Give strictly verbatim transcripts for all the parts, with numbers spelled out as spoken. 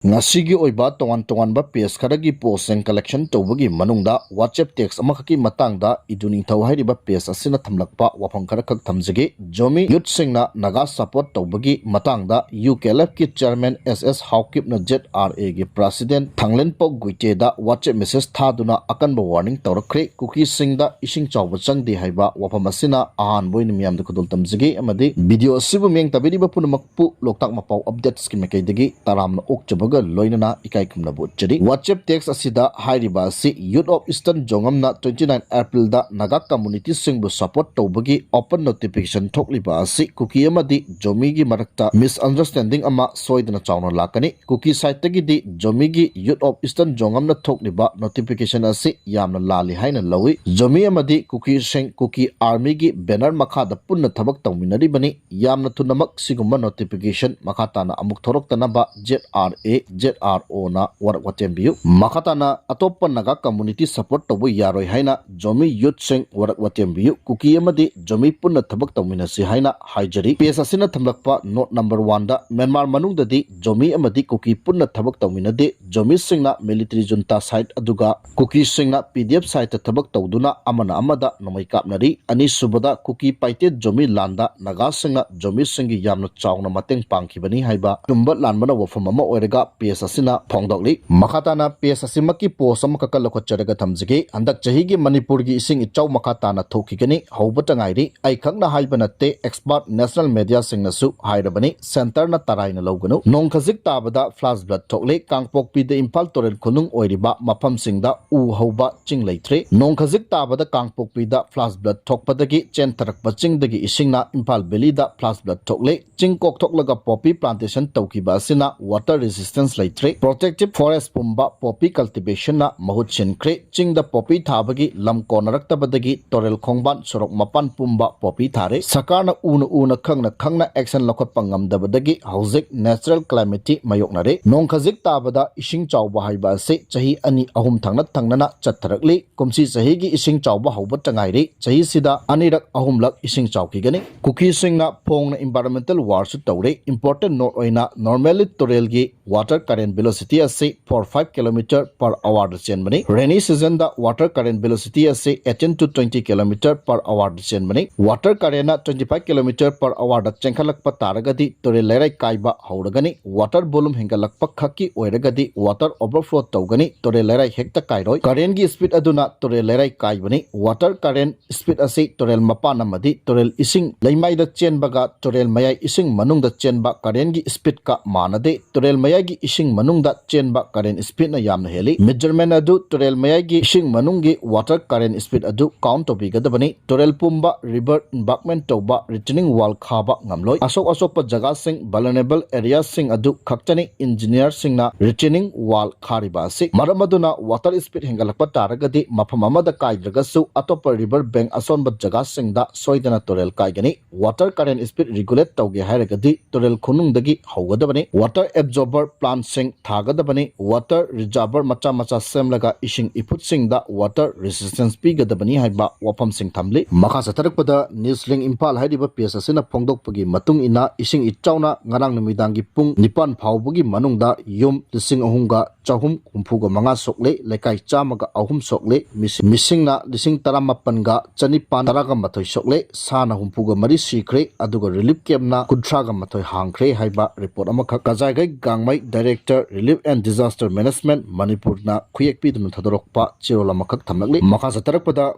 ꯉꯁꯤꯒꯤ ꯑꯣꯏꯕ ꯇꯣꯉꯥꯟ ꯇꯣꯉꯥꯟꯕ ꯄꯦꯖ ꯈꯔꯒꯤ ꯄꯣꯁꯁꯤꯡ ꯀꯂꯦꯛꯁꯟ ꯇꯧꯕꯒꯤ ꯃꯅꯨꯡꯗ WhatsApp ꯇꯦꯛꯁ ꯑꯃꯈꯛꯀꯤ ꯃꯇꯥꯡꯗ ꯏꯗꯨ ꯅꯤꯡꯊꯧ ꯍꯥꯏꯔꯤꯕ ꯄꯦꯖ ꯑꯁꯤꯅ ꯊꯝꯂꯛꯄ ꯋꯥꯐꯝ ꯈꯔꯈꯛ ꯊꯝꯖꯒꯦ꯫ ꯖꯣꯃꯤ ꯌꯨꯠꯁꯤꯡꯅ ꯅꯥꯒꯥ ꯁꯄꯣꯔꯠ ꯇꯧꯕꯒꯤ ꯃꯇꯥꯡꯗ UKLFꯀꯤ ꯆꯤꯌꯔꯃꯦꯟ S S ꯍꯥꯎꯀꯤꯞꯅ ZRAꯒꯤ ꯄ꯭ꯔꯦꯁꯤꯗꯦꯟ ꯊꯥꯡꯂꯦꯟꯄꯧ ꯒꯨꯏꯇꯦꯗ WhatsApp ꯃꯦꯁꯦꯖ ꯊꯥꯗꯨꯅ ꯑꯀꯟꯕ ꯋꯥꯔꯅꯤꯡ ꯇꯧꯔꯛꯈ꯭ꯔꯦ꯫ ꯀꯨꯀꯤꯁꯤꯡꯗ ꯏꯁꯤꯡ ꯆꯥꯎꯕ ꯆꯪꯗꯦ ꯍꯥꯏꯕ ꯋꯥꯐꯝ ꯑꯁꯤꯅ ꯑꯍꯥꯟꯕ ꯑꯣꯏꯅ ꯃꯤꯌꯥꯝꯗ ꯈꯨꯗꯣꯜ ꯇꯝꯖꯒꯦ ꯑꯃꯗꯤ ꯚꯤꯗꯤꯑꯣ ꯑꯁꯤꯕꯨ ꯃꯤꯠꯌꯦꯡ ꯇꯥꯕꯤꯔꯤꯕ ꯄꯨꯝꯅꯃꯛꯄꯨ ꯂꯣꯛꯇꯥꯛ ꯃꯄꯥꯎ ꯑꯞꯗꯦꯠꯁꯀꯤ ꯃꯥꯏꯀꯩꯗꯒꯤ ꯇꯔꯥꯝꯅ ꯑꯣꯛꯆꯕꯒ ꯂꯣꯏꯅꯅ ꯏꯀꯥꯏ ꯈꯨꯝꯅꯕ ꯎꯠꯆꯔꯤ꯫ WhatsApp ꯇꯦꯛꯁ ꯑꯁꯤꯗ ꯍꯥꯏꯔꯤꯕ ꯑꯁꯤ ꯌꯨꯠ ꯑꯣꯐ ꯏꯁꯇꯔꯟ ꯖꯣꯉꯝꯅ twenty nine Aprilꯗ ꯅꯥꯒꯥ ꯀꯝꯃꯨꯅꯤꯇꯤꯁꯤꯡꯕꯨ ꯁꯄꯣꯔꯠ ꯇꯧꯕꯒꯤ ꯑꯣꯄꯟ ꯅꯣꯇꯤꯐꯤꯀꯦꯁꯟ ꯊꯣꯛꯂꯤꯕ ꯑꯁꯤ ꯀꯨꯀꯤ ꯑꯃꯗꯤ ꯖꯣꯃꯤꯒꯤ ꯃꯔꯛꯇ ꯃꯤꯁꯑꯟꯗꯔꯁꯇꯦꯟꯗꯤꯡ ꯑꯃ ꯁꯣꯏꯗꯅ ꯆꯥꯎꯅ ꯂꯥꯛꯀꯅꯤ꯫ ꯀꯨꯀꯤ ꯁꯥꯏꯠꯇꯒꯤꯗꯤ ꯖꯣꯃꯤꯒꯤ ꯌꯨꯠ ꯑꯣꯐ ꯏꯁꯇꯔꯟ ꯖꯣꯉꯝꯅ ꯊꯣꯛꯂꯤꯕ ꯅꯣꯇꯤꯐꯤꯀꯦꯁꯟ ꯑꯁꯤ ꯌꯥꯝꯅ ꯂꯥꯜꯂꯤ ꯍꯥꯏꯅ ꯂꯧꯏ꯫ ꯖꯣꯃꯤ ꯑꯃꯗꯤ ꯀꯨꯀꯤꯁꯤꯡ ꯀꯨꯀꯤ ꯑꯥꯔꯃꯤꯒꯤ ꯕꯦꯅꯔ ꯃꯈꯥꯗ ꯄꯨꯟꯅ ꯊꯕꯛ ꯇꯧꯃꯤꯟꯅꯔꯤꯕꯅꯤ꯫ ꯌꯥꯝꯅ ꯊꯨꯅꯃꯛ ꯁꯤꯒꯨꯝꯕ ꯅꯣꯇꯤꯐꯤꯀꯦꯁꯟ ꯃꯈꯥ ꯇꯥꯅ ꯑꯃꯨꯛ ꯊꯣꯔꯛꯇꯅꯕ ZRA, ZROꯅ ꯋꯥꯔꯛ ꯋꯥꯇꯦꯝꯕꯤꯌꯨ꯫ ꯃꯈꯥ ꯇꯥꯅ ꯑꯇꯣꯞꯄ ꯅꯥꯒꯥ ꯀꯝꯃꯨꯅꯤꯇꯤ ꯁꯄꯣꯔꯠ ꯇꯧꯕ ꯌꯥꯔꯣꯏ ꯍꯥꯏꯅ ꯖꯣꯃꯤ ꯌꯨꯠꯁꯤꯡ ꯋꯥꯔꯛ ꯋꯥꯇꯦꯝꯕꯤꯌꯨ꯫ ꯀꯨꯀꯤ ꯑꯃꯗꯤ ꯖꯣꯃꯤ ꯄꯨꯟꯅ ꯊꯕꯛ ꯇꯧꯃꯤꯟꯅꯁꯤ ꯍꯥꯏꯅ ꯍꯥꯏꯖꯔꯤ꯫ ꯄꯦꯖ ꯑꯁꯤꯅ ꯊꯝꯂꯛꯄ ꯅꯣꯠ ꯅꯝꯕꯔ ꯋꯥꯟꯗ ꯃ꯭ꯌꯥꯟꯃꯥꯔ ꯃꯅꯨꯡꯗꯗꯤ ꯖꯣꯃꯤ ꯑꯃꯗꯤ ꯀꯨꯀꯤ ꯄꯨꯟꯅ ꯊꯕꯛ ꯇꯧꯃꯤꯟꯅꯗꯦ꯫ ꯖꯣꯃꯤꯁꯤꯡꯅ ꯃꯤꯂꯤꯇꯔꯤ ꯖꯨꯟꯇꯥ ꯁꯥꯏꯠ ꯑꯗꯨꯒ ꯀꯨꯀꯤꯁꯤꯡꯅ PDF ꯁꯥꯏꯠꯇ ꯊꯕꯛ ꯇꯧꯗꯨꯅ ꯑꯃꯅ ꯑꯃꯗ ꯅꯣꯡꯃꯩ ꯀꯥꯞꯅꯔꯤ꯫ ꯑꯅꯤꯁꯨꯕꯗ ꯀꯨꯀꯤ ꯄꯥꯏꯇꯦ ꯖꯣꯃꯤ ꯂꯥꯟꯗ ꯅꯥꯒꯥꯁꯤꯡꯅ ꯖꯣꯃꯤꯁꯤꯡꯒꯤ ꯌꯥꯝꯅ ꯆꯥꯎꯅ ꯃꯇꯦꯡ ꯄꯥꯡꯈꯤꯕꯅꯤ ꯍꯥꯏꯕ ꯆꯨꯝꯕ ꯂꯥꯟꯕꯅ ꯋꯥꯐꯝ ꯑꯃ ꯑꯣꯏꯔꯒ ꯄꯦꯖ ꯑꯁꯤꯅ ꯐꯣꯡꯗꯣꯛꯂꯤ꯫ ꯃꯈꯥ ꯇꯥꯅ ꯄꯦꯖ ꯑꯁꯤꯃꯛꯀꯤ ꯄꯣꯁ ꯑꯃꯈꯛꯀ ꯂꯧꯈꯠꯆꯔꯒ ꯊꯝꯖꯒꯦ꯫ ꯍꯟꯗꯛ ꯆꯍꯤꯒꯤ ꯃꯅꯤꯄꯨꯔꯒꯤ ꯏꯁꯤꯡ ꯏꯆꯥꯎ ꯃꯈꯥ ꯇꯥꯅ ꯊꯣꯛꯈꯤꯒꯅꯤ꯫ ꯍꯧꯕꯇ ꯉꯥꯏꯔꯤ꯫ ꯑꯩ ꯈꯛꯅ ꯍꯥꯏꯕ ꯅꯠꯇꯦ, ꯑꯦꯛꯁꯄꯥꯔꯠ ꯅꯦꯁꯅꯦꯜ ꯃꯦꯗꯤꯌꯥꯁꯤꯡꯅꯁꯨ ꯍꯥꯏꯔꯕꯅꯤ꯫ ꯁꯦꯟꯇꯔꯅ ꯇꯔꯥꯏꯅ ꯂꯧꯒꯅꯨ꯫ ꯅꯣꯡ ꯈꯖꯤꯛ ꯇꯥꯕꯗ ꯐ꯭ꯂꯥꯁ ꯐ꯭ꯂꯗ ꯊꯣꯛꯂꯦ꯫ ꯀꯥꯡꯄꯣꯛꯄꯤꯗ ꯏꯝꯐꯥꯜ ꯇꯨꯔꯦꯜ ꯈꯨꯅꯨꯡ ꯑꯣꯏꯔꯤꯕ ꯃꯐꯝꯁꯤꯡꯗ ꯎ ꯍꯧꯕ ꯆꯤꯡ ꯂꯩꯇ꯭ꯔꯦ꯫ ꯅꯣꯡ ꯈꯖꯤꯛ ꯇꯥꯕꯗ ꯀꯥꯡꯄꯣꯛꯄꯤꯗ ꯐ꯭ꯂꯥꯁ ꯐ꯭ꯂꯗ ꯊꯣꯛꯄꯗꯒꯤ ꯆꯦꯟꯊꯔꯛꯄ ꯆꯤꯡꯗꯒꯤ ꯏꯁꯤꯡꯅ ꯏꯝꯐꯥꯜ ꯚꯦꯂꯤꯗ ꯐ꯭ꯂꯥꯁ ꯐ꯭ꯂꯗ ꯊꯣꯛꯂꯦ꯫ ꯆꯤꯡ ꯀꯣꯛꯊꯣꯛꯂꯒ ꯄꯣꯄꯤ ꯄ꯭ꯂꯥꯟꯇꯦꯁꯟ ꯇꯧꯈꯤꯕ ꯑꯁꯤꯅ ꯋꯥꯇꯔ ꯔꯦꯁꯤꯁꯇꯦꯟꯁ ꯂꯩꯇ꯭ꯔꯦ꯫ ꯄ꯭ꯔꯣꯇꯦꯛꯇꯤꯚ ꯐꯣꯔꯦꯁ ꯄꯨꯝꯕ ꯄꯣꯄꯤ ꯀꯜꯇꯤꯚꯦꯁꯟꯅ ꯃꯍꯨꯠ ꯁꯤꯟꯈ꯭ꯔꯦ꯫ ꯆꯤꯡꯗ ꯄꯣꯄꯤ ꯊꯥꯕꯒꯤ ꯂꯝ ꯀꯣꯟꯅꯔꯛꯇꯕꯗꯒꯤ ꯇꯣꯔꯦꯜ ꯈꯣꯡꯕꯥꯟ ꯁꯣꯔꯣꯛ ꯃꯄꯥꯟ ꯄꯨꯝꯕ ꯄꯣꯄꯤ ꯊꯥꯔꯦ꯫ ꯁꯔꯀꯥꯔꯅ ꯎꯅ ꯎꯅ ꯈꯪꯅ ꯈꯪꯅ ꯑꯦꯛꯁꯟ ꯂꯧꯈꯠꯄ ꯉꯝꯗꯕꯗꯒꯤ ꯍꯧꯖꯤꯛ ꯅꯦꯆꯔꯦꯜ ꯀ꯭ꯂꯥꯏꯃꯦꯠꯇꯤ ꯃꯥꯌꯣꯛꯅꯔꯦ꯫ ꯅꯣꯡ ꯈꯖꯤꯛ ꯇꯥꯕꯗ ꯏꯁꯤꯡ ꯆꯥꯎꯕ ꯍꯥꯏꯕ ꯑꯁꯤ ꯆꯍꯤ ꯑꯅꯤ ꯑꯍꯨꯝ ꯊꯪꯅ ꯊꯪꯅꯅ ꯆꯠꯊꯔꯛꯂꯤ꯫ ꯀꯨꯝꯁꯤ ꯆꯍꯤꯒꯤ ꯏꯁꯤꯡ ꯆꯥꯎꯕ ꯍꯧꯕꯇ ꯉꯥꯏꯔꯤ꯫ ꯆꯍꯤꯁꯤꯗ ꯑꯅꯤꯔꯛ ꯑꯍꯨꯝꯂꯛ ꯏꯁꯤꯡ ꯆꯥꯎꯈꯤꯒꯅꯤ꯫ ꯀꯨꯀꯤꯁꯤꯡꯅ ꯐꯣꯡꯅ ꯏꯟꯚꯥꯏꯔꯣꯟꯃꯦꯟꯇꯦꯜ ꯋꯥꯔꯁꯨ ꯇꯧꯔꯦ꯫ ꯏꯝꯄꯣꯔꯇꯦꯟ ꯅꯣꯠ ꯑꯣꯏꯅ ꯅꯣꯔꯃꯦꯂꯤ ꯇꯨꯔꯦꯜꯒꯤ ꯋꯥꯇꯔ water current velocity ꯑꯁꯤ four five kilometer per hour ꯗ ꯆꯦꯟꯕꯅꯤ꯫ Rainy season ꯗ water current velocity ꯑꯁꯤ eighteen to twenty kilometer per hour the ꯆꯦꯟꯕꯅꯤ꯫ Water current ꯅ twenty five kilometer per hour ꯗ ꯆꯦꯟꯈꯠꯂꯛꯄ ꯇꯥꯔꯒꯗꯤ ꯇꯨꯔꯦꯜ ꯂꯩꯔꯥꯏ ꯀꯥꯏꯕ ꯍꯧꯔꯒꯅꯤ꯫ Water volume ꯍꯦꯟꯒꯠꯂꯛꯄ ꯈꯛꯀꯤ ꯑꯣꯏꯔꯒꯗꯤ water overflow ꯇꯧꯒꯅꯤ, ꯇꯨꯔꯦꯜ ꯂꯩꯔꯥꯏ ꯍꯦꯛꯇ ꯀꯥꯏꯔꯣꯏ꯫ Current ꯒꯤ speed ꯑꯗꯨꯅ ꯇꯨꯔꯦꯜ ꯂꯩꯔꯥꯏ ꯀꯥꯏꯕꯅꯤ꯫ Water current speed ꯑꯁꯤ ꯇꯨꯔꯦꯜ ꯃꯄꯥꯟ ꯑꯃꯗꯤ ꯇꯨꯔꯦꯜ ꯏꯁꯤꯡ ꯂꯩꯃꯥꯏꯗ ꯆꯦꯟꯕꯒ ꯇꯨꯔꯦꯜ ꯃꯌꯥꯏ ꯏꯁꯤꯡ ꯃꯅꯨꯡꯗ ꯆꯦꯟꯕ current ꯒꯤ speed ꯀ ꯃꯥꯟꯅꯗꯦ꯫ ꯇꯨꯔꯦꯜ ꯃꯌꯥꯏꯒꯤ ꯏꯁꯤꯡ ꯃꯅꯨꯡꯗ ꯆꯦꯟꯕ current speed ꯅ ꯌꯥꯝꯅ ꯍꯦꯜꯂꯤ꯫ Measurement ꯑꯗꯨ ꯇꯨꯔꯦꯜ ꯃꯌꯥꯏꯒꯤ ꯏꯁꯤꯡ ꯃꯅꯨꯡꯒꯤ water current speed ꯑꯗꯨ count ꯇꯧꯕꯤꯒꯗꯕꯅꯤ꯫ ꯇꯨꯔꯦꯜ ꯄꯨꯝꯕ, river embankment ꯇꯧꯕ, retaining wall ꯈꯥꯕ ꯉꯝꯂꯣꯏ꯫ ꯑꯁꯣꯛ ꯑꯁꯣꯛꯄ ꯖꯒꯥꯁꯤꯡ, vulnerable area ꯁꯤꯡ ꯑꯗꯨ ꯈꯛꯇꯅꯤ engineer ꯁꯤꯡꯅ retaining wall ꯈꯥꯔꯤꯕ ꯑꯁꯤ꯫ ꯃꯔꯝ ꯑꯗꯨꯅ water speed ꯍꯦꯟꯒꯠꯂꯛꯄ ꯇꯥꯔꯒꯗꯤ ꯃꯐꯝ ꯑꯃꯗ ꯀꯥꯏꯗ꯭ꯔꯒꯁꯨ ꯑꯇꯣꯞꯄ river bank ꯑꯁꯣꯟꯕ ꯖꯒꯥꯁꯤꯡꯗ ꯁꯣꯏꯗꯅ ꯇꯨꯔꯦꯜ ꯀꯥꯏꯒꯅꯤ꯫ Water current speed regulate ꯇꯧꯒꯦ ꯍꯥꯏꯔꯒꯗꯤ ꯇꯨꯔꯦꯜ ꯈꯣꯡꯅꯨꯡꯗꯒꯤ ꯍꯧꯒꯗꯕꯅꯤ꯫ Water absorber plant ꯁꯤꯡ ꯊꯥꯒꯗꯕꯅꯤ꯫ Water reservoir ꯃꯆꯥ ꯃꯆꯥ ꯁꯦꯝꯂꯒ ꯏꯁꯤꯡ ꯏꯐꯨꯠꯁꯤꯡꯗ water resistance ꯄꯤꯒꯗꯕꯅꯤ ꯍꯥꯏꯕ ꯋꯥꯐꯝꯁꯤꯡ ꯊꯝꯂꯤ꯫ ꯃꯈꯥ ꯆꯠꯊꯔꯛꯄꯗ News Link Imphal ꯍꯥꯏꯔꯤꯕ page ꯑꯁꯤꯅ ꯐꯣꯡꯗꯣꯛꯄꯒꯤ ꯃꯇꯨꯡ ꯏꯟꯅ, ꯏꯁꯤꯡ ꯏꯆꯥꯎꯅ ꯉꯔꯥꯡ ꯅꯨꯃꯤꯗꯥꯡꯒꯤ ꯄꯨꯡ ꯅꯤꯄꯥꯟ ꯐꯥꯎꯕꯒꯤ ꯃꯅꯨꯡꯗ ꯌꯨꯝ ꯂꯤꯁꯤꯡ ꯑꯍꯨꯝꯒ ꯆꯍꯨꯝ ꯍꯨꯝꯐꯨꯒ ꯃꯉꯥ ꯁꯣꯛꯂꯦ, ꯂꯩꯀꯥꯏ ꯆꯥꯝꯃꯒ ꯑꯍꯨꯝ ꯁꯣꯛꯂꯦ꯫ ꯃꯤꯁꯤꯡ, ꯃꯤꯁꯤꯡꯅ ꯂꯤꯁꯤꯡ ꯇꯔꯥꯃꯥꯄꯟꯒ ꯆꯅꯤꯄꯥꯟ ꯇꯔꯥꯒ ꯃꯥꯊꯣꯏ ꯁꯣꯛꯂꯦ, ꯁꯥꯅ ꯍꯨꯝꯐꯨꯒ ꯃꯔꯤ ꯁꯤꯈ꯭ꯔꯦ, ꯑꯗꯨꯒ relief camp ꯅ ꯀꯨꯟꯊ꯭ꯔꯥꯒ ꯃꯥꯊꯣꯏ ꯍꯥꯡꯈ꯭ꯔꯦ ꯍꯥꯏꯕ report ꯑꯃꯈꯛ ꯀꯖꯥꯏꯒꯩ ꯒꯥꯡꯃꯩ Director Relief and Disaster Management ꯃꯅꯤꯄꯨꯔꯅ ꯈꯨꯌꯦꯛ ꯄꯤꯗꯨꯅ ꯊꯥꯗꯣꯔꯛꯄ ꯆꯦꯔꯣꯜ ꯑꯃꯈꯛ ꯊꯝꯂꯛꯂꯤ꯫ ꯃꯈꯥ ꯆꯠꯊꯔꯛꯄꯗ,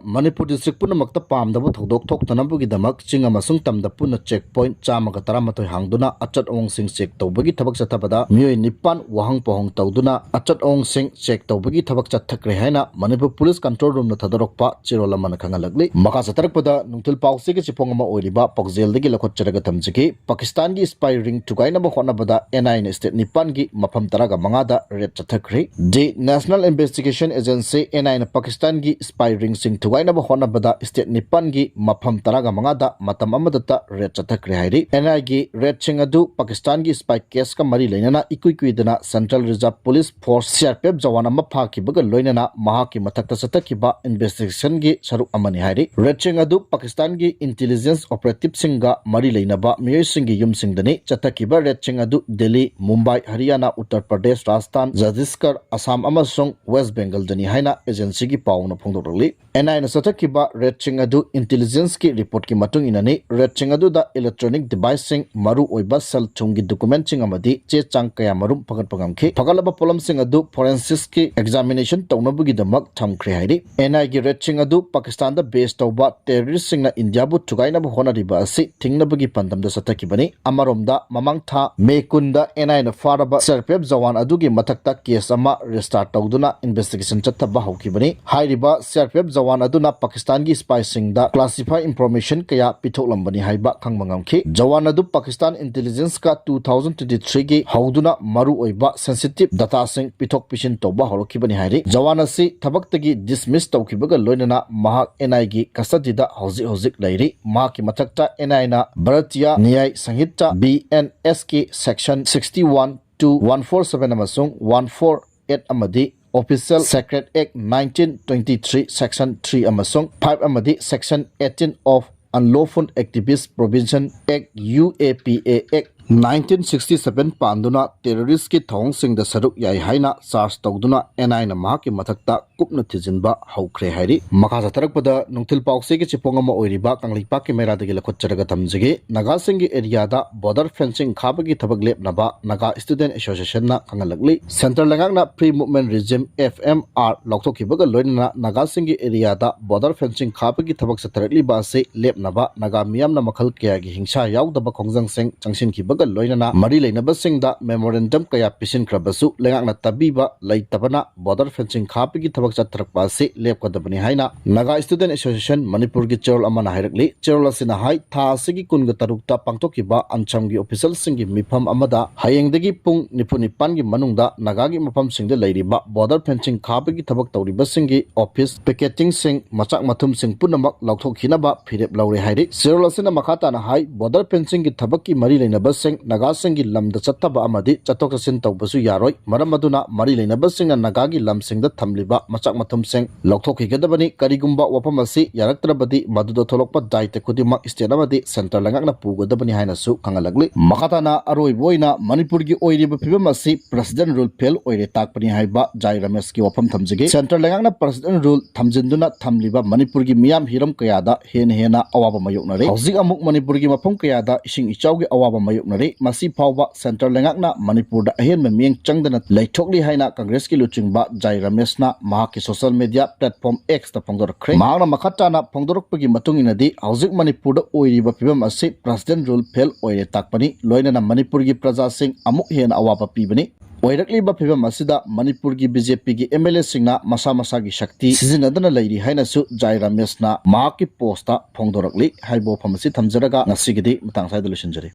ꯃꯅꯤꯄꯨꯔ district ꯄꯨꯝꯅꯃꯛꯇ ꯄꯥꯝꯗꯕ ꯊꯧꯗꯣꯛ ꯊꯣꯛꯇꯅꯕꯒꯤꯗꯃꯛ ꯆꯤꯡ ꯑꯃꯁꯨꯡ ꯇꯝꯗ ꯄꯨꯟꯅ check point ꯆꯥꯝꯃꯒ ꯇꯔꯥꯃꯥꯊꯣꯏ ꯍꯥꯡꯗꯨꯅ ꯑꯆꯠ ꯑꯋꯣꯡꯁꯤꯡ check ꯇꯧꯕꯒꯤ ꯊꯕꯛ ꯆꯠꯊꯕꯗ ꯃꯤꯑꯣꯏ ꯅꯤꯄꯥꯟ ꯋꯥꯍꯪ ꯄꯥꯎꯍꯪ ꯇꯧꯗꯨꯅ ꯑꯆꯠ ꯑꯋꯣꯡꯁꯤꯡ check ꯇꯧꯕꯒꯤ ꯊꯕꯛ ꯆꯠꯊꯈ꯭ꯔꯦ ꯍꯥꯏꯅ ꯃꯅꯤꯄꯨꯔ Police Control Room ꯅ ꯊꯥꯗꯣꯔꯛꯄ ꯆꯦꯔꯣꯜ ꯑꯃꯅ ꯈꯪꯍꯜꯂꯛꯂꯤ꯫ ꯃꯈꯥ ꯆꯠꯊꯔꯛꯄꯗ, ꯅꯨꯡꯊꯤꯜ ꯄꯥꯎꯆꯦꯒꯤ ꯆꯦꯐꯣꯡ ꯑꯃ ꯑꯣꯏꯔꯤꯕ ꯄꯥꯎꯖꯦꯜꯗꯒꯤ ꯂꯧꯈꯠꯆꯔꯒ ꯊꯝꯖꯒꯦ꯫ ꯄꯥꯀꯤꯁꯇꯥꯟꯒꯤ spy ring ꯊꯨꯒꯥꯏꯅꯕ ꯍꯣꯠꯅꯕꯗ N I ꯅ state ꯅꯤꯄꯥꯟꯒꯤ ꯃꯐꯝ ꯇꯔꯥꯒ ꯃꯉꯥꯗ raid ꯆꯠꯊꯈ꯭ꯔꯦ꯫ The National Investigation Agency, N I ꯅ ꯄꯥꯀꯤꯁꯇꯥꯟꯒꯤ spy ring ꯁꯤꯡ ꯊꯨꯒꯥꯏꯅꯕ ꯍꯣꯠꯅꯕꯗ state ꯅꯤꯄꯥꯟꯒꯤ ꯃꯐꯝ ꯇꯔꯥꯒ ꯃꯉꯥꯗ ꯃꯇꯝ ꯑꯃꯗꯇ raid ꯆꯠꯊꯈ꯭ꯔꯦ ꯍꯥꯏꯔꯤ꯫ N I ꯒꯤ raid ꯁꯤꯡ ꯑꯗꯨ ꯄꯥꯀꯤꯁꯇꯥꯟꯒꯤ spy case ꯀ ꯃꯔꯤ ꯂꯩꯅꯅ ꯏꯀꯨꯏ ꯀꯨꯏꯗꯅ Central Reserve Police Force, C R P F, Jawan ꯑꯃ ꯐꯥꯈꯤꯕꯒ ꯂꯣꯏꯅꯅ ꯃꯍꯥꯛꯀꯤ ꯃꯊꯛꯇ ꯆꯠꯊꯈꯤꯕ investigation ꯒꯤ ꯁꯔꯨꯛ ꯑꯃꯅꯤ ꯍꯥꯏꯔꯤ꯫ Raid ꯁꯤꯡ ꯑꯗꯨ ꯄꯥꯀꯤꯁꯇꯥꯟꯒꯤ intelligence operatives ꯁꯤꯡꯒ ꯃꯔꯤ ꯂꯩꯅꯕ ꯃꯤꯑꯣꯏꯁꯤꯡꯒꯤ ꯌꯨꯝꯁꯤꯡꯗꯅꯤ꯫ ꯆꯠꯊꯈꯤꯕ raid ꯁꯤꯡ ꯑꯗꯨ ꯗꯦꯜꯂꯤ, ꯃꯨꯝꯕꯥꯏ, ꯍꯔꯤꯌꯥꯅꯥ, ꯃꯍꯥꯔꯥꯁꯇ꯭ꯔꯅ ꯎꯠꯇꯔ ꯄ꯭ꯔꯗꯦꯁ, ꯔꯥꯖꯁꯊꯥꯟ, ꯖꯇꯤꯁꯒꯔ, ꯑꯁꯥꯝ ꯑꯃꯁꯨꯡ ꯋꯦꯁ ꯕꯦꯡꯒꯜꯗꯅꯤ ꯍꯥꯏꯅ ꯑꯦꯖꯦꯟꯁꯤꯒꯤ ꯄꯥꯎꯅ ꯐꯣꯡꯗꯣꯔꯛꯂꯤ꯫ ꯑꯦꯟ ꯑꯥꯏ ꯑꯦꯅ ꯆꯠꯊꯈꯤꯕ ꯔꯦꯗꯁꯤꯡ ꯑꯗꯨ ꯏꯟꯇꯦꯂꯤꯖꯦꯟꯁꯀꯤ ꯔꯤꯄꯣꯔꯠꯀꯤ ꯃꯇꯨꯡ ꯏꯟꯅꯅꯤ꯫ ꯔꯦꯗꯁꯤꯡ ꯑꯗꯨꯗ ꯏꯂꯦꯛꯇ꯭ꯔꯣꯅꯤꯛ ꯗꯤꯚꯥꯏꯁꯁꯤꯡ, ꯃꯔꯨ ꯑꯣꯏꯕ ꯁꯦꯜ ꯊꯨꯝꯒꯤ ꯗꯣꯀꯨꯃꯦꯟꯠꯁꯤꯡ ꯑꯃꯗꯤ ꯆꯦ ꯆꯥꯡ ꯀꯌꯥ ꯃꯔꯨꯝ ꯐꯒꯠꯄ ꯉꯝꯈꯤ꯫ ꯐꯒꯠꯂꯕ ꯄꯣꯠꯂꯝꯁꯤꯡ ꯑꯗꯨ ꯐꯣꯔꯦꯟꯁꯤꯛꯁꯀꯤ ꯑꯦꯛꯖꯥꯃꯤꯅꯦꯁꯟ ꯇꯧꯅꯕꯒꯤꯗꯃꯛ ꯊꯝꯈ꯭ꯔꯦ ꯍꯥꯏꯔꯤ꯫ ꯑꯦꯟ ꯑꯥꯏꯒꯤ ꯔꯦꯗꯁꯤꯡ ꯑꯗꯨ ꯄꯥꯀꯤꯁꯇꯥꯟꯗ ꯕꯦꯁ ꯇꯧꯕ ꯇꯦꯔꯣꯔꯤꯁꯁꯤꯡꯅ ꯏꯟꯗꯤꯌꯥꯕꯨ ꯊꯨꯒꯥꯏꯅꯕ ꯍꯣꯠꯅꯔꯤꯕ ꯑꯁꯤ ꯊꯤꯡꯅꯕꯒꯤ ꯄꯥꯟꯗꯝꯗ ꯆꯠꯊꯈꯤꯕꯅꯤ꯫ ꯑꯃꯔꯣꯝꯗ, ꯃꯃꯥꯡ ꯊꯥ ꯃꯦ ꯀꯨꯟꯗ ꯑꯦꯟ ꯑꯥꯏꯅ ꯐꯥꯔꯕ C R P F Jawan ꯑꯗꯨꯒꯤ ꯃꯊꯛꯇ ꯀꯦꯁ ꯑꯃ ꯔꯦꯖꯤꯁꯇꯥꯔ ꯇꯧꯗꯨꯅ ꯏꯟꯚꯦꯁꯇꯤꯒꯦꯁꯟ ꯆꯠꯊꯕ ꯍꯧꯈꯤꯕꯅꯤ꯫ ꯍꯥꯏꯔꯤꯕ C R P F Jawan ꯑꯗꯨꯅ ꯄꯥꯀꯤꯁꯇꯥꯟꯒꯤ ꯁ꯭ꯄꯥꯏꯁꯤꯡꯗ ꯀ꯭ꯂꯥꯁꯤꯐꯥꯏ ꯏꯟꯐꯣꯔꯃꯦꯁꯟ ꯀꯌꯥ ꯄꯤꯊꯣꯛꯂꯝꯕꯅꯤ ꯍꯥꯏꯕ ꯈꯪꯕ ꯉꯝꯈꯤ꯫ ꯖꯋꯥꯟ ꯑꯗꯨ ꯄꯥꯀꯤꯁꯇꯥꯟ ꯏꯟꯇꯦꯂꯤꯖꯦꯟꯁꯀ ꯇꯨ ꯊꯥꯎꯖꯟ ꯇ꯭ꯋꯦꯟꯇꯤ ꯊ꯭ꯔꯤꯒꯤ ꯍꯧꯗꯨꯅ ꯃꯔꯨꯑꯣꯏꯕ ꯁꯦꯟꯁꯤꯇꯤꯚ ꯗꯇꯥꯁꯤꯡ ꯄꯤꯊꯣꯛ ꯄꯤꯁꯤꯟ ꯇꯧꯕ ꯍꯧꯔꯛꯈꯤꯕꯅꯤ ꯍꯥꯏꯔꯤ꯫ ꯖꯋꯥꯟ ꯑꯁꯤ ꯊꯕꯛꯇꯒꯤ ꯗꯤꯁꯃꯤꯁ ꯇꯧꯈꯤꯕꯒ ꯂꯣꯏꯅꯅ ꯃꯍꯥꯛ ꯑꯦꯟ ꯑꯥꯏꯒꯤ ꯀꯁꯇꯗꯤꯗ ꯍꯧꯖꯤꯛ ꯍꯧꯖꯤꯛ ꯂꯩꯔꯤ꯫ ꯃꯍꯥꯛꯀꯤ ꯃꯊꯛꯇ ꯑꯦꯟ ꯑꯥꯏꯅ ꯚꯥꯔꯇꯤꯌꯥ ꯅ꯭ꯌꯥꯌ ꯁꯪꯍꯤꯇꯥ, ꯕꯤ ꯑꯦꯟ ꯑꯦꯁ ꯀꯤ section sixty one two, one four seven ꯑꯃꯁꯨꯡ ꯋꯥꯟ ꯐꯣꯔ ꯑꯦꯠ ꯑꯃꯗꯤ Official Secret Act nineteen twenty-three Section three ꯑꯃꯁꯨꯡ five ꯑꯃꯗꯤ Section eighteen of Unlawful Activist Provision Act, U A P A Act nineteen sixty seven ꯄꯥꯟꯗꯨꯅ ꯇꯦꯔꯣꯔꯤꯁꯀꯤ ꯊꯧꯑꯣꯡꯁꯤꯡꯗ ꯁꯔꯨꯛ ꯌꯥꯏ ꯍꯥꯏꯅ charge ꯇꯧꯗꯨꯅ and ꯑꯥꯏꯅ ꯃꯍꯥꯛꯀꯤ ꯃꯊꯛꯇ ꯀꯨꯞꯅ ꯊꯤꯖꯤꯟꯕ ꯍꯧꯈ꯭ꯔꯦ ꯍꯥꯏꯔꯤ꯫ ꯃꯈꯥ ꯆꯠꯊꯔꯛꯄꯗ ꯅꯨꯡꯊꯤꯜ ꯄꯥꯎꯆꯦꯒꯤ ꯆꯦꯐꯣꯡ ꯑꯃ ꯑꯣꯏꯔꯤꯕ ꯀꯪꯂꯩꯄꯥꯛꯀꯤ ꯃꯩꯔꯥꯗꯒꯤ ꯂꯧꯈꯠꯆꯔꯒ ꯊꯝꯖꯒꯦ꯫ ꯅꯥꯒꯥꯁꯤꯡꯒꯤ ꯑꯦꯔꯤꯌꯥꯗ ꯕꯣꯔꯗꯔ ꯐꯦꯟꯁꯤꯡ ꯈꯥꯕꯒꯤ ꯊꯕꯛ ꯂꯦꯞꯅꯕ ꯅꯥꯒꯥ ꯁ꯭ꯇꯨꯗꯦꯟꯠ ꯑꯦꯁꯣꯁꯤꯌꯦꯁꯟꯅ ꯈꯪꯍꯜꯂꯛꯂꯤ꯫ ꯁꯦꯟꯇꯔ ꯂꯩꯉꯥꯛꯅ Free Movement Regime, F M R, ꯂꯧꯊꯣꯛꯈꯤꯕꯒ ꯂꯣꯏꯅꯅ ꯅꯥꯒꯥꯁꯤꯡꯒꯤ ꯑꯦꯔꯤꯌꯥꯗ ꯕꯣꯔꯗꯔ ꯐꯦꯟꯁꯤꯡ ꯈꯥꯕꯒꯤ ꯊꯕꯛ ꯆꯠꯊꯔꯛꯂꯤꯕ ꯑꯁꯤ ꯂꯦꯞꯅꯕ ꯅꯥꯒꯥ ꯃꯤꯌꯥꯝꯅ ꯃꯈꯜ ꯀꯌꯥꯒꯤ ꯍꯤꯡꯁꯥ ꯌꯥꯎꯗꯕ ꯈꯣꯡꯖꯪꯁꯤꯡ ꯆꯪꯁꯤꯟꯈꯤꯕꯒ ꯂꯣꯏꯅꯅ ꯃꯔꯤ ꯂꯩꯅꯕꯁꯤꯡꯗ ꯃꯦꯃꯣꯔꯦꯟꯗꯝ ꯀꯌꯥ ꯄꯤꯁꯤꯟꯈ꯭ꯔꯕꯁꯨ ꯂꯩꯉꯥꯛꯅ ꯇꯥꯕꯤꯕ ꯂꯩꯇꯕꯅ ꯕꯣꯔꯗꯔ ꯐꯦꯟꯁꯤꯡ ꯈꯥꯕꯒꯤ ꯊꯕꯛ ꯆꯠꯊꯔꯛꯄ ꯑꯁꯤ ꯂꯦꯞꯀꯗꯕꯅꯤ ꯍꯥꯏꯅ ꯅꯥꯒꯥ ꯁ꯭ꯇꯨꯗꯦꯟꯠ ꯑꯦꯁꯣꯁꯤꯌꯦꯁꯟ ꯃꯅꯤꯄꯨꯔꯒꯤ ꯆꯦꯔꯣꯜ ꯑꯃꯅ ꯍꯥꯏꯔꯛꯂꯤ꯫ ꯆꯦꯔꯣꯜ ꯑꯁꯤꯅ ꯍꯥꯏ, ꯊꯥ ꯑꯁꯤꯒꯤ ꯀꯨꯟꯒ ꯇꯔꯨꯛꯇ ꯄꯥꯡꯊꯣꯛꯈꯤꯕ ꯑꯟꯁꯝꯒꯤ ꯑꯣꯐꯤꯁꯤꯌꯦꯜꯁꯤꯡꯒꯤ ꯃꯤꯐꯝ ꯑꯃꯗ ꯍꯌꯦꯡꯗꯒꯤ ꯄꯨꯡ ꯅꯤꯐꯨ ꯅꯤꯄꯥꯟꯒꯤ ꯃꯅꯨꯡꯗ ꯅꯥꯒꯥꯒꯤ ꯃꯐꯝꯁꯤꯡꯗ ꯂꯩꯔꯤꯕ ꯕꯣꯔꯗꯔ ꯐꯦꯟꯁꯤꯡ ꯈꯥꯕꯒꯤ ꯊꯕꯛ ꯇꯧꯔꯤꯕꯁꯤꯡꯒꯤ ꯑꯣꯐꯤꯁ, ꯄꯤꯀꯦꯇꯤꯡꯁꯤꯡ, ꯃꯆꯥꯛ ꯃꯊꯨꯝꯁꯤꯡ ꯄꯨꯝꯅꯃꯛ ꯂꯧꯊꯣꯛꯈꯤꯅꯕ ꯐꯤꯔꯦꯞ ꯂꯧꯔꯦ ꯍꯥꯏꯔꯤ꯫ ꯆꯦꯔꯣꯜ ꯑꯁꯤꯅ ꯃꯈꯥ ꯇꯥꯅ ꯍꯥꯏ, ꯕꯣꯔꯗꯔ ꯐꯦꯟꯁꯤꯡꯒꯤ ꯊꯕꯛꯀꯤ ꯃꯔꯤ ꯂꯩꯅꯕꯁꯤꯡ ꯁꯤꯡ ꯅꯥꯒꯥꯁꯤꯡꯒꯤ ꯂꯝꯗ ꯆꯠꯊꯕ ꯑꯃꯗꯤ ꯆꯠꯊꯣꯛ ꯆꯠꯁꯤꯟ ꯇꯧꯕꯁꯨ ꯌꯥꯔꯣꯏ꯫ ꯃꯔꯝ ꯑꯗꯨꯅ ꯃꯔꯤ ꯂꯩꯅꯕꯁꯤꯡꯅ ꯅꯥꯒꯥꯒꯤ ꯂꯝꯁꯤꯡꯗ ꯊꯝꯂꯤꯕ ꯃꯆꯥꯛ ꯃꯊꯨꯝꯁꯤꯡ ꯂꯧꯊꯣꯛꯈꯤꯒꯗꯕꯅꯤ꯫ ꯀꯔꯤꯒꯨꯝꯕ ꯋꯥꯐꯝ ꯑꯁꯤ ꯌꯥꯔꯛꯇ꯭ꯔꯕꯗꯤ ꯃꯗꯨꯗ ꯊꯣꯛꯂꯛꯄ ꯗꯥꯏꯇ ꯈꯨꯗꯤꯡꯃꯛ ꯁ꯭ꯇꯦꯠ ꯑꯃꯗꯤ ꯁꯦꯟꯇꯔ ꯂꯩꯉꯥꯛꯅ ꯄꯨꯒꯗꯕꯅꯤ ꯍꯥꯏꯅꯁꯨ ꯈꯪꯍꯜꯂꯛꯂꯤ꯫ ꯃꯈꯥ ꯇꯥꯅ ꯑꯔꯣꯏꯕ ꯑꯣꯏꯅ ꯃꯅꯤꯄꯨꯔꯒꯤ ꯑꯣꯏꯔꯤꯕ ꯐꯤꯕꯝ ꯑꯁꯤ ꯄ꯭ꯔꯁꯤꯗꯦꯟ ꯔꯨꯜ ꯐꯦꯜ ꯑꯣꯏꯔꯦ ꯇꯥꯛꯄꯅꯤ ꯍꯥꯏꯕ ꯖꯥꯏ ꯔꯃꯦꯁꯀꯤ ꯋꯥꯐꯝ ꯊꯝꯖꯒꯦ꯫ ꯁꯦꯟꯇꯔ ꯂꯩꯉꯥꯛꯅ ꯄ꯭ꯔꯁꯤꯗꯦꯟ ꯔꯨꯜ ꯊꯝꯖꯤꯟꯗꯨꯅ ꯊꯝꯂꯤꯕ ꯃꯅꯤꯄꯨꯔꯒꯤ ꯃꯤꯌꯥꯝ ꯍꯤꯔꯝ ꯀꯌꯥꯗ ꯍꯦꯟꯅ ꯍꯦꯟꯅ ꯑꯋꯥꯕ ꯃꯥꯌꯣꯛꯅꯔꯦ꯫ ꯍꯧꯖꯤꯛ ꯑꯃꯨꯛ ꯃꯅꯤꯄꯨꯔꯒꯤ ꯃꯐꯝ ꯀꯌꯥꯗ ꯏꯁꯤꯡ ꯏꯆꯥꯎꯒꯤ ꯑꯋꯥꯕ ꯃꯥꯌꯣꯛꯅꯔꯦ꯫ ꯃꯁꯤ ꯐꯥꯎꯕ ꯁꯦꯟꯇꯔ ꯂꯩꯉꯥꯛꯅ ꯃꯅꯤꯄꯨꯔꯗ ꯑꯍꯦꯟꯕ ꯃꯤꯠꯌꯦꯡ ꯆꯪꯗꯅ ꯂꯩꯊꯣꯛꯂꯤ ꯍꯥꯏꯅ ꯀꯪꯒ꯭ꯔꯦꯁꯀꯤ ꯂꯨꯆꯤꯡꯕ ꯖꯥꯏ ꯔꯃꯦꯁꯅ ꯃꯍꯥꯛꯀꯤ ꯁꯣꯁꯤꯌꯦꯜ ꯃꯤꯗꯤꯌꯥ ꯄ꯭ꯂꯦꯠꯐꯣꯝ ꯑꯦꯛꯁꯇ ꯐꯣꯡꯗꯣꯔꯛꯈ꯭ꯔꯦ꯫ ꯃꯍꯥꯛꯅ ꯃꯈꯥ ꯇꯥꯅ ꯐꯣꯡꯗꯣꯔꯛꯄꯒꯤ ꯃꯇꯨꯡ ꯏꯟꯅꯗꯤ ꯍꯧꯖꯤꯛ ꯃꯅꯤꯄꯨꯔꯗ ꯑꯣꯏꯔꯤꯕ ꯐꯤꯕꯝ ꯑꯁꯤ ꯄ꯭ꯔꯁꯤꯗꯦꯟ ꯔꯨꯜ ꯐꯦꯜ ꯑꯣꯏꯔꯦ ꯇꯥꯛꯄꯅꯤ꯫ ꯂꯣꯏꯅꯅ ꯃꯅꯤꯄꯨꯔꯒꯤ ꯄ꯭ꯔꯖꯥꯁꯤꯡ ꯑꯃꯨꯛ ꯍꯦꯟꯅ ꯑꯋꯥꯕ ꯄꯤꯕꯅꯤ꯫ ꯑꯣꯏꯔꯛꯂꯤꯕ ꯐꯤꯕꯝ ꯑꯁꯤꯗ ꯃꯅꯤꯄꯨꯔꯒꯤ ꯕꯤ ꯖꯦ ꯄꯤꯒꯤ ꯑꯦꯝ ꯑꯦꯜ ꯑꯦꯁꯤꯡꯅ ꯃꯁꯥ ꯃꯁꯥꯒꯤ ꯁꯛꯇꯤ ꯁꯤꯖꯤꯟꯅꯗꯨꯅ ꯂꯩꯔꯤ ꯍꯥꯏꯅꯁꯨ ꯖꯥꯏ ꯔꯃꯦꯁꯅ ꯃꯍꯥꯛꯀꯤ ꯄꯣꯁꯇ ꯐꯣꯡꯗꯣꯔꯛꯂꯤ ꯍꯥꯏꯕ ꯋꯥꯐꯝ ꯑꯁꯤ ꯊꯝꯖꯔꯒ ꯉꯁꯤꯒꯤꯗꯤ ꯃꯇꯥꯡ ꯑꯁ꯭ꯋꯥꯏꯗ ꯂꯣꯏꯁꯤꯟꯖꯔꯦ꯫